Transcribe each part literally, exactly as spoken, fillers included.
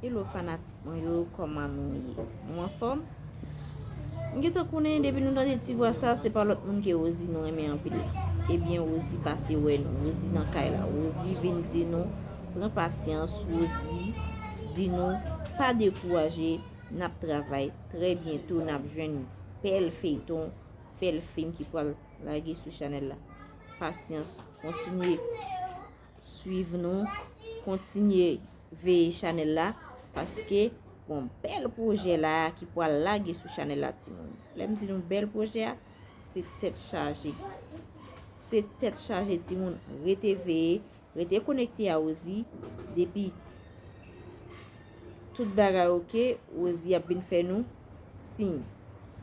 Hello fanatik mwen yo, kòman nou ye? Nou anfòm? M gentan konnen depi nou tande ti vwa sa, se pa lòt moun ke Rosie nou renmen anpil la. Ebyen, Rosie pase wè nou, Rosie nan kay la. Rosie vin di nou, pran pasyans, Rosie di nou, pa dekouraje, n ap travay. Trè byento, n ap jwenn bèl feyton, bèl fim ki pral lage sou chanèl la. Pasyans, kontinye swiv nou, kontinye veye chanèl la, paske gon bèl pwojè la ki pral lage sou chanèl la, timoun. Lè m di nou bèl pwojè a, se tèt chaje. Se tèt chaje, timoun. Rete veye, rete konekte a Rosie. Depi tout bagay oke, Rosie ap vin fè nou siy.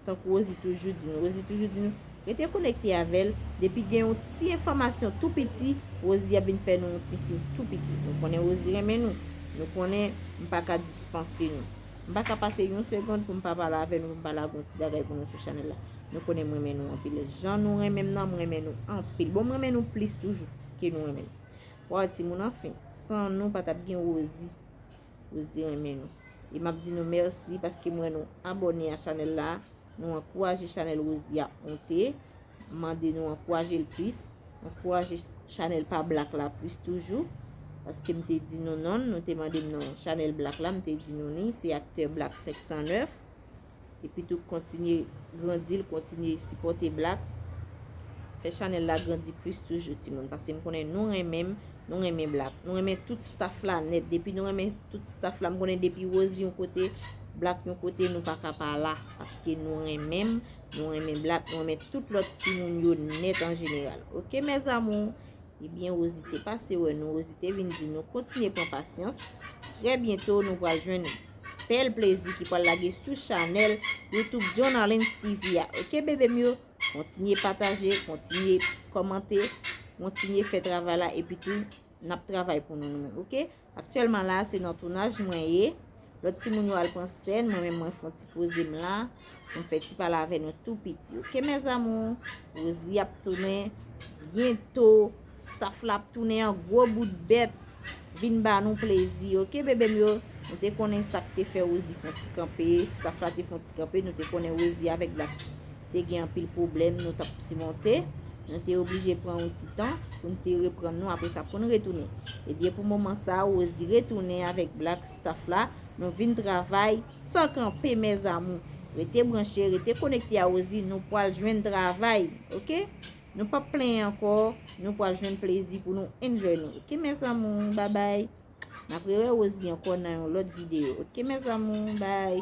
Tankou Rosie toujou di nou, Rosie toujou di nou, rete konekte avè l. Depi gen yon ti enfòmasyon tou piti, Rosie ap vin fè nou yon ti siy tou piti. Nou konnen Rosie renmen nou. Nou konnen m pa ka dispanse nou. M pa ka pase yon segonn pou m pa pale avè nou, pou m pa lage yon ti bagay pou nou sou chanèl la. Nou konnen m renmen nou anpil. Jan nou renmen m nan, m renmen nou anpil. Bon, m renmen nou plis toujou ke nou renmen m. Waw, timoun, anfen, san nou pa t ap gen Rosie. Rosie renmen nou. E m ap di nou mèsi paske m wè nou abòne a chanèl la. Nou ankouraje chanèl Rosie a monte. M mande nou ankouraje l plis. Ankouraje chanèl pa Black la plis toujou. Paske m te di nou non, nou te mande m non chanèl Black la, m te di nou ni, se aktè Black senk san nèf. Epi tou kontinye grandi l, kontinye sipòte Black. Fè chanèl la grandi plis toujou, timoun. Paske m konnen nou renmen m, nou renmen Black. Nou renmen tout staff la nèt. Depi nou renmen tout staff la, m konnen depi Rosie yon kote, Black yon kote, nou pa ka pa la. Paske nou renmen m, nou renmen Black, nou renmen tout lòt timoun yo nèt an jeneral. Oke, mes amours? Ebyen, Rosie te pase wè nou, Rosie te vin di nou kontinye pran pasyans. Trè byento, nou pral jwenn bèl plezi ki pral lage sou chanèl YouTube John Arlens T V a. Oke, bebe m yo? Kontinye pataje, kontinye kòmante, kontinye fè travay la, epi tou, n ap travay pou nou, nou menm, oke? Aktyèlman la, se nan tounaj mwen ye. Lòt timoun yo al pran sèn, mwen menm mwen fè yon ti poze m la. Pou m fè ti pale avè nou tou piti. Oke, mes amours? Rosie ap tounen byento. Staff la ap tounen an gwo bout bèt. Vin ba nou plezi. Oke, bebe m yo? Nou te konnen sa k te fè Rosie fè yon ti kanpe. Staff la te fè yon ti kanpe. Nou te konnen Rosie avèk Black te gen anpil pwoblèm nou t ap simonte. Nou te oblije pran yon ti tan pou n te reprann nou, apre sa pou n retounen. Ebyen, pou moman sa, Rosie retounen avèk Black staff la. Nou vin travay san kanpe, mes amours. Rete branche, rete konekte a Rosie, nou pral jwenn travay, oke? Nou p ap plenyen ankò, nou pral jwenn plezi pou nou enjoy nou, oke, mes amours? Babay. N ap rewè Rosie ankò nan yon lòt videyo, oke, mes amours? Bay.